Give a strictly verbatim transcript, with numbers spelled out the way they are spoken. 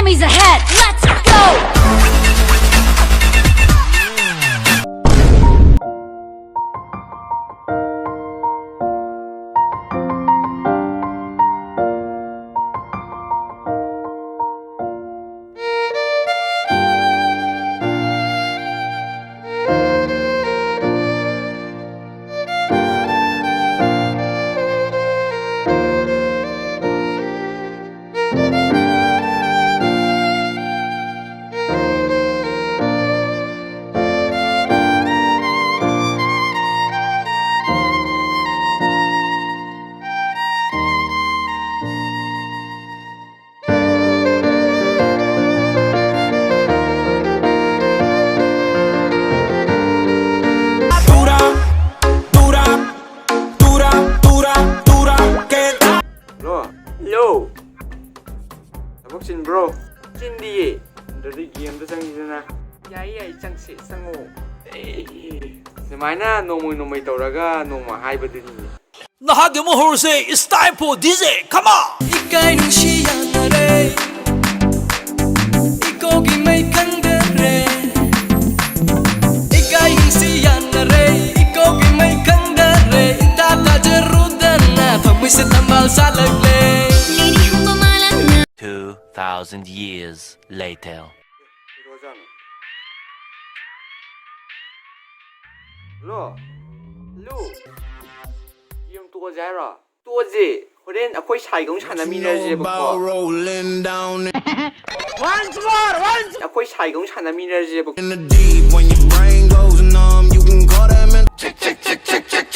He's ahead. Let's go. Dura, dura, dura, dura, dura, que Hello? Hello? ꯊꯕꯛ ꯆꯤꯟꯕ꯭ꯔꯣ? ꯆꯤꯟꯗꯤꯌꯦ꯫ ꯑꯗꯨꯗꯤ ꯒꯦꯝꯗ ꯆꯪꯁꯤꯗꯅ꯫ ꯌꯥꯏ, ꯌꯥꯏ, ꯆꯪꯁꯤ, ꯆꯪꯉꯣ꯫ ꯑꯦ, ꯁꯨꯃꯥꯏꯅ ꯅꯣꯡꯃꯩ ꯅꯣꯡꯃꯩ ꯇꯧꯔꯒ ꯅꯣꯡꯃ ꯍꯥꯏꯕꯗꯨꯅꯤ꯫ ꯅꯍꯥꯗꯤ ꯑꯃ ꯍꯧꯔꯁꯦ, it's time for D J, come on! ꯏꯀꯥꯏ ꯅꯨꯡꯁꯤ ꯌꯥꯅꯔꯦ, ꯏꯀꯣꯒꯤ ꯃꯩ ꯈꯪꯗꯔꯦ꯫ ꯏꯀꯥꯏ ꯅꯨꯡꯁꯤ ꯌꯥꯅꯔꯦ, ꯏꯀꯣꯒꯤ ꯃꯩ ꯈꯪꯗꯔꯦ꯫ ꯏꯇꯥ ꯇꯥꯖꯔꯨꯗꯅ ꯊꯃꯣꯏꯁꯦ ꯊꯝꯕꯥꯜ ꯁꯥꯠꯂꯛꯂꯦ꯫ Two thousand years later. ꯀꯩꯗꯧꯔꯖꯥꯠꯅꯣ? ꯍꯜꯂꯣ? ꯍꯜꯂꯣ? ꯒꯦꯝ ꯇꯣꯛꯑꯁꯦ ꯍꯥꯏꯔꯣ? ꯇꯣꯛꯑꯁꯦ꯫ ꯍꯣꯔꯦꯟ ꯑꯩꯈꯣꯏ ꯁꯥꯏꯒ ꯑꯃꯨꯛ ꯁꯥꯟꯅꯃꯤꯟꯅꯔꯁꯦꯕꯀꯣ꯫ Once more, once ꯑꯩꯈꯣꯏ ꯁꯥꯏꯒ ꯑꯃꯨꯛ ꯁꯥꯟꯅꯃꯤꯟꯅꯔꯁꯦꯕꯀꯣ꯫ In the deep, when your brain goes numb, you can call that mental. Check, check, check, check, check.